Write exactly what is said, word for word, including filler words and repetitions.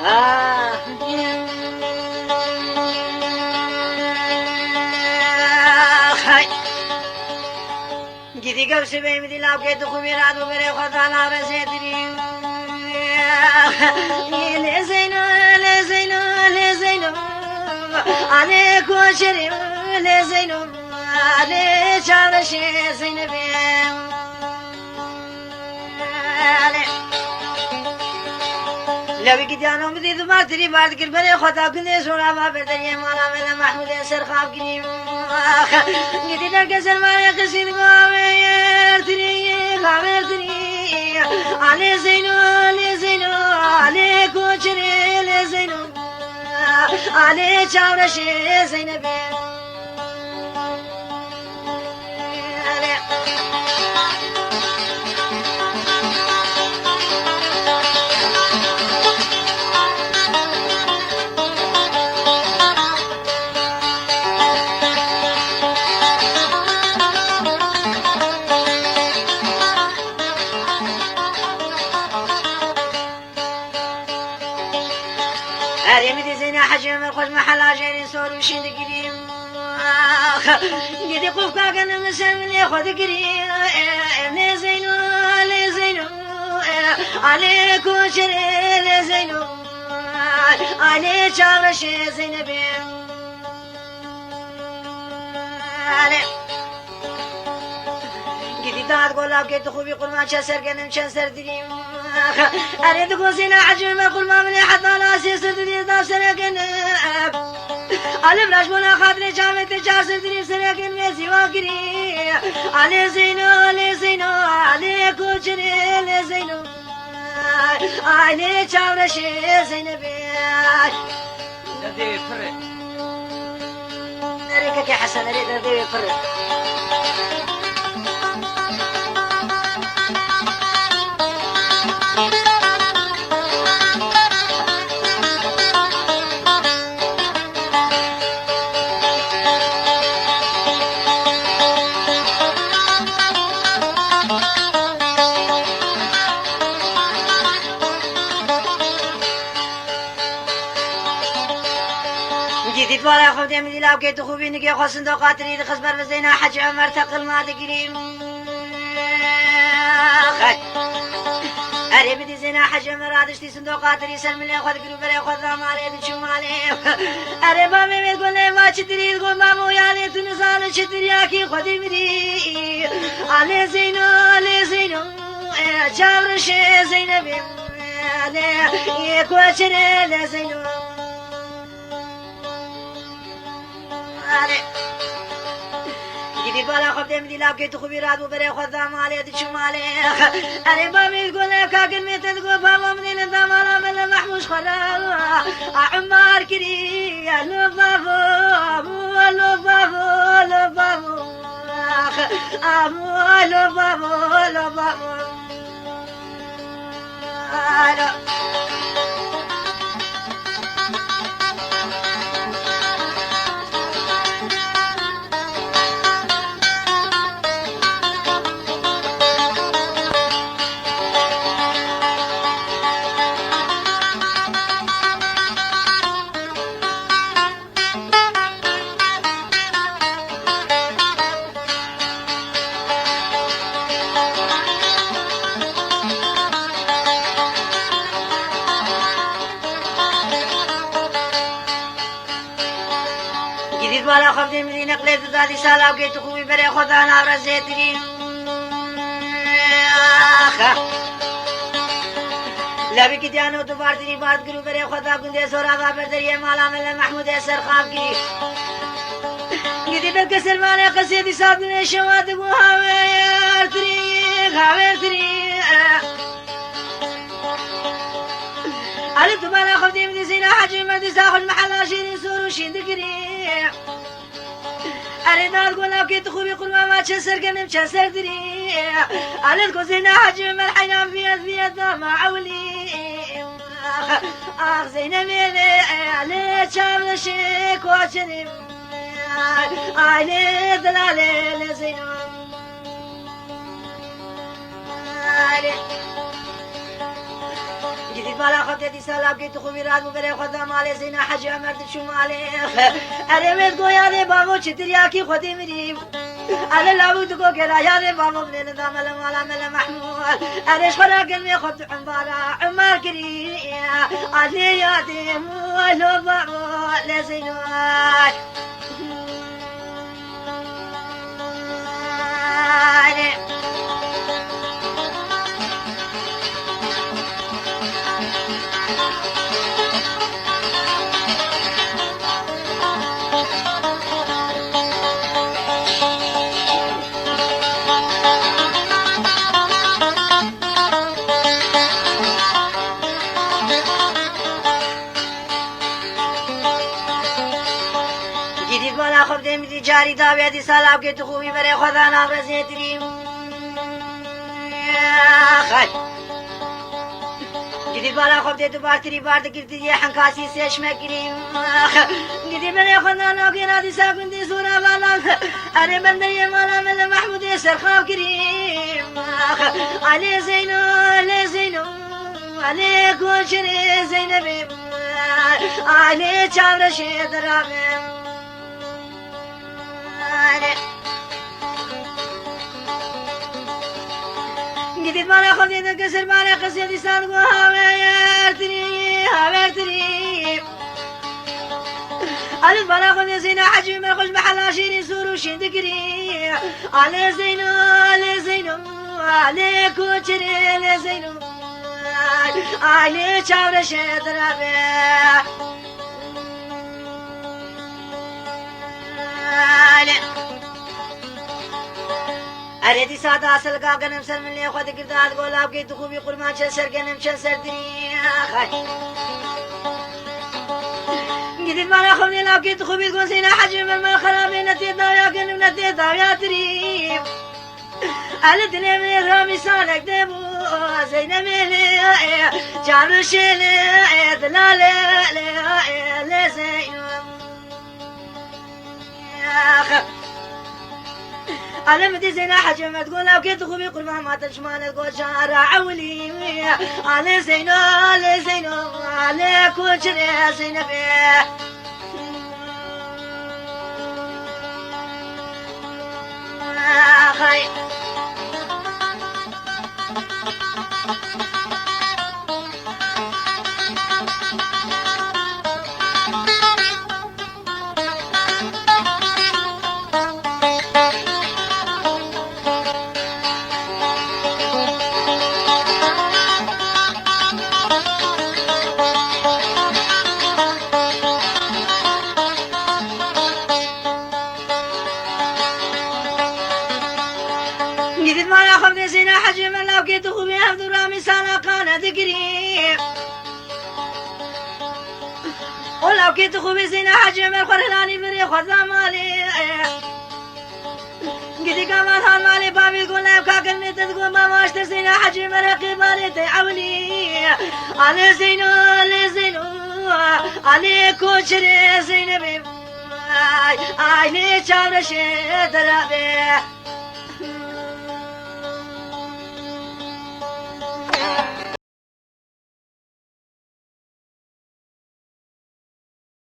Ah. Hay. Gidî gewsê bê min dî lav kê tu xwî rad û berê xwe dana re zêtirî. Lê Zeyno, lê Zeyno, lê Zeyno. Alê koçerê, lê Zeyno. Alê çareşê Zeynebê. Lewî gidiyano min dî dima tirî bar dikir berê xwe da gundê zora va ber deriyê mala me de Mehmûdê ser xav kirî. Ax, gidî derke ser marê qisî digo avêtirî, avêtirî. Alê Zeyno, alê Zeyno, alê koçerê, alê Zeyno. Alê çawreşê Zeynebê. Erê min dî Zeyna Hecî Ömer xweş mehela jêrî sor û şîn digirî. Ax, gidî qufka genim ser min lê xwe digirî. Lê Zeyno, lê Zeyno, alê koçerê, lê Zeyno. Alê çareşê Zeynebê. Alê. Gidî dad gola kê tu xwî bî qurban çend ser genim çend ser dirîm. Erê digo Zeyna Hecî Ömer qurban min ê heta la sê ser dirî da sere genim. Alê biraj bona xatirê çavê te çar ser dirîm sere genim ê zîwa kirî. Alê Zeyno, alê Zeyno, alê koçerê, alê Zeyno. Alê çavreşê Zeynebê. Derdê wê pir e. Erê kekê Hesen, erê derdê wê pir e. Gidî dwara xwe demî dî lav kê tu xwe bî nigê xwe sindoqa tirî dixist ber bi Zeyna Hecî Ömer teqil ma digirî. Erê bidî Zeyna Hecî Ömer radiştî sindoqa tirî ser milê xwe digir û berê xwe da malê diçû malê. Erê bavê wê digo lê va çi tirî digo bavo yanê tu nizane çi tiryakî xwe dimirî. Alê Zeyno, alê Zeyno. Çavreşê Zeynebê, lê, yê koçerê lê Zeyno. Erê. Gidî bala xwe demî dî lav kê tu xwe bî rad û berê xwe da malê diçû malê. Erê bavê digo lê ka gir mê te digo bavo min ê li da mala me li Mehmûd xwe ra. A Umar kirî, alo bavo, alo bavo, alo bavo. Ax, amo, alo, babo, alo, babo. Alo. Gidî dwala xwe bidê min dî neqlê tu dadî sala û kê tu xwe wî berê xwe da nav re zêtirî. Axa. Lewî gidiyano tu bartirî bar digir û berê xwe da gundê zora va ber deriyê mala me li Mehmûdê ser xav kirî. Gidî belke Selmanê qesê dîsa dinê şewa digo hawêrtirî, hawêrtirî. Alê tu bala xwe dê min dî Zeyna Hecî Merdî Zaxul mehela jêrî sor û şîn digirî. Erê dad go lav kê tu xwe bî qurban va çend ser genim çend ser dirî. Alê go Zeyna Hecî Ömer heyran viyet viyet da ma ewlî. Ax Zeynebê lê, lê çavreşê koçerê. Ay lê dilalê lê Zeyno. Gidî Bala xwe tê dîsa lavkê tu xwe vî rat bû berê xwe da malê Zeyna Hecî Emer diçû malê. Erê wê digo yadê bavo çi tiryakî xwedê mirî. Erê lavû digo gera yadê bavo binê li da mele mala mele Mehmûd. Erê ji xwe ra gelmê xwe tu umbara umar kirî. Alê yadê mû elo bavo lê Zeyno. Gidît bala xwe bidê min dî carî dawê dîsa lavkê tu xûvî berê xwe da nav rezêtirî. Xay. Gidît bala xwe bidê tu bartirî bar dikirtî yê henkasî sêşme kirî. Gidî berê xwe da nav gêna dîsa gundî zûra bala. Erê benderiyê mala min li Mehmûdê serxav kirî. Alê Zeyno, lê Zeyno. Alê koçerê Zeynebê, alê çavreşê dirabê. Gidît mala xwe dê dike ser mala qesê dîsan go hawertirî, hawertirî. Alê mala xwe dê Zeyna Hecî Umer xweş bi hela şêrî sor û şîn dikirî. Alê Zeyno, alê Zeyno, alê koçerê, alê Zeyno. Ay, ay, lê çavreşê dirabe. Lê. Erê dîsa da silga genim ser min lê xwe digirda, digo lavkê tu xûvî qurban çend ser genim çend ser dirî. Ay. Gidît mala xwe lê lavkê tu xûvî digo Zeyna Hecî Umer mal xerabê ne tê dawiya genim ne tê dawiya dirî. Eli dilê min ramî salek de bû, Zeynebê lê, Carişê lê, Dilalê lê, lê Zeyno. Eli min dî Zeyna Hecî Mehmet go lavkê tu xûvî qurban matin şima ne go cara ewilî. Alê Zeyno, alê Zeyno, alê koçerê Zeynebê. Gidît mala xwe bidê Zeyna Hecî Umer lavkê tu xûvî hevdu ramî sala qane digirî. O lavkê tu xûvî Zeyna Hecî Umer xwe rilanî birê xwe da malê. Gidî gavan han malê bavî go lavka gelmê te digo mama işte Zeyna Hecî Umer heqê balê te ewilî. Alê Zeyno, alê Zeyno, alê koçerê Zeynebê. Ay, ay, lê çavreşê dirabe.